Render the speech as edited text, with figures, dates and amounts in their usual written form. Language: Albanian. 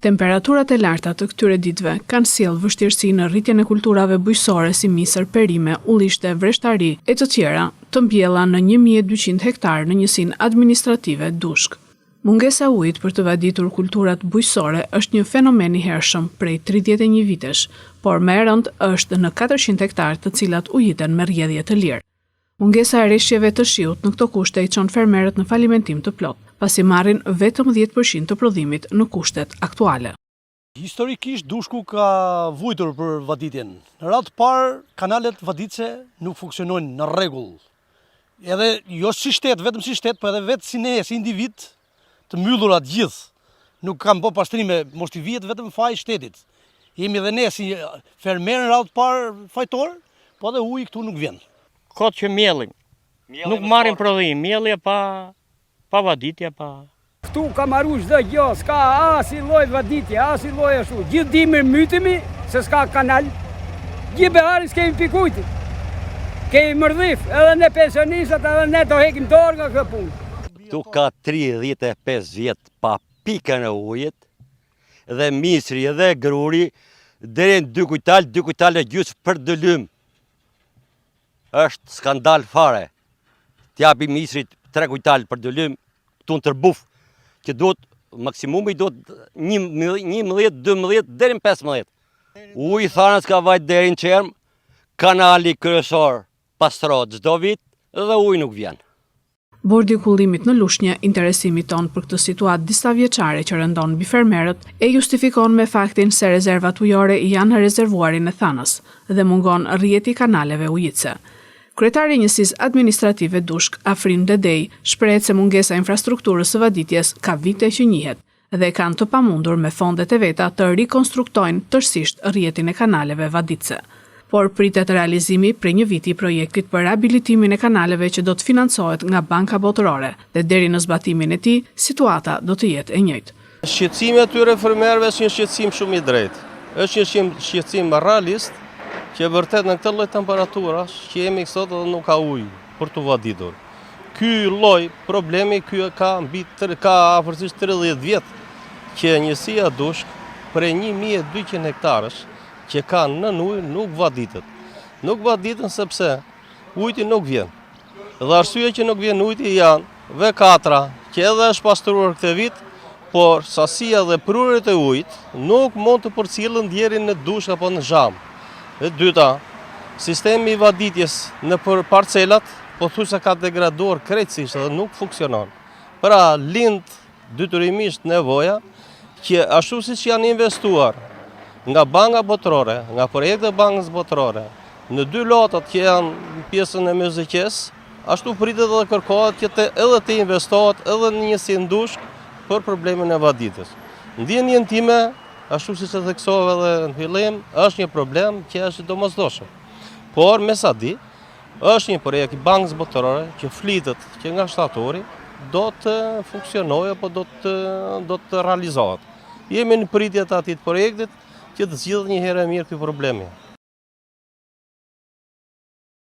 Temperaturat e larta të këtyre ditëve kanë sjellë vështirësi në rritjen e kulturave bujqësore si misër, perime, ullishte, vreshtari e të tjera, të mbjella në 1200 hektarë në njësinë administrative Dushk. Mungesa e ujit për të vaditur kulturat bujqësore është një fenomen i hershëm prej 31 vitesh, por më e rëndë është në 400 hektarë të cilat ujiten me rrjedhje të lirë. Mungesa e reshjeve të shiut në këto kushte i çon fermerët në falimentim të plotë, pasi marrin vetëm 10% të prodhimit në kushtet aktuale. Historikisht Dushku ka vujtur për vaditjen. Në radhë të parë, kanalet vaditëse nuk funksionojnë në rregull. Edhe jo si shtet, vetëm si shtet, po edhe vetë si ne, si individ, të mbyllura të gjithë. Nuk kanë bo pastrime, mos t'i vihet vetëm faj shtetit. Jemi edhe ne si fermerë në radhë të parë fajtor, po edhe uji këtu nuk vjen. Kot që mjellim. Nuk marrim prodhim, mjellje pa pa vaditje, pa Këtu ka maru çdo gjë, s'ka asnjë lloj vaditje, asnjë lloj ashtu. Gjithë dimër mytemi, se s'ka kanal. Gjithë beharin s'kemi pikë ujti. Kemi mërdhif, edhe ne pensionistët, edhe ne do hekim dorë nga kjo punë. Këtu ka 35 vjet pa pikën e ujit dhe misri dhe gruri deri në 2 kuintal, 2 kuintal e gjysë për dylym. Është skandal fare. T'japi misrit 3 kuintal për dylym këtu në Tërbuf, që duhet maksimumi duhet 11, 12 deri në 15. Uji i Thanës ka vajt deri në Çermë, kanali kryesor pastrohet çdo vit dhe uji nuk vjen. Bordi i Kullimit në Lushnjë, interesimin tonë për këtë situatë disavjeçare që rëndon mbi fermerët, e justifikon me faktin se rezervat ujore janë në rezervuarin e Thanës dhe mungon rrjeti i kanaleve ujitëse. Kryetari i Njësisë Administrative Dushk, Afrim Dedej, shprehet se mungesa e infrastrukturës së vaditjes ka vite që njihet dhe e kanë të pamundur me fondet e veta të rikonstruktojnë tërësisht rrjetin e kanaleve vaditëse. Por pritet realizimi prej një viti i projektit për rehabilitimin e kanaleve që do të financohet nga Banka Botërore dhe deri në zbatimin e tij, situata do të jetë e njëjtë. Shqetësimi i atyre fermerëve është një shqetësim shumë i drejtë. Është një shqetësim realist që vërtet në këtë lloj temperaturash që jemi sot edhe nuk ka ujë për t'u vaditur. Ky lloj problemi ky ka mbi ka afërsisht 30 vjet që njësia Dushk prej 1200 hektarësh që ka nën ujë nuk vaditet. Nuk vaditen sepse ujti nuk vjen. Dhe arsyeja që nuk vjen ujti janë V4 që edhe është pastruar këtë vit, por sasia dhe prurjet e ujit nuk mund të përcillen deri në Dushk apo në Zhamë. E dyta, sistemi i vaditjes nëpër parcelat pothuajse ka degraduar krejtësisht dhe nuk funksionon. Pra, lind detyrimisht nevoja që ashtu siç janë investuar nga Banka Botërore, nga projektet e Bankës Botërore, në dy lotat që janë në pjesën e Myzeqesë, ashtu pritet dhe kërkohet që të edhe të investohet edhe në njësinë Dushk për problemin e vaditjes. Në dijeninë time, ashtu siç e theksova edhe në fillim, është një problem që është i domosdoshëm. Por, me sa di, Është një projekt i Bankës Botërore që flitet që nga shtatori do të funksionojë apo do të do të realizohet. Jemi në pritje të atij projektit që të zgjidhet një herë e mirë ky problemi.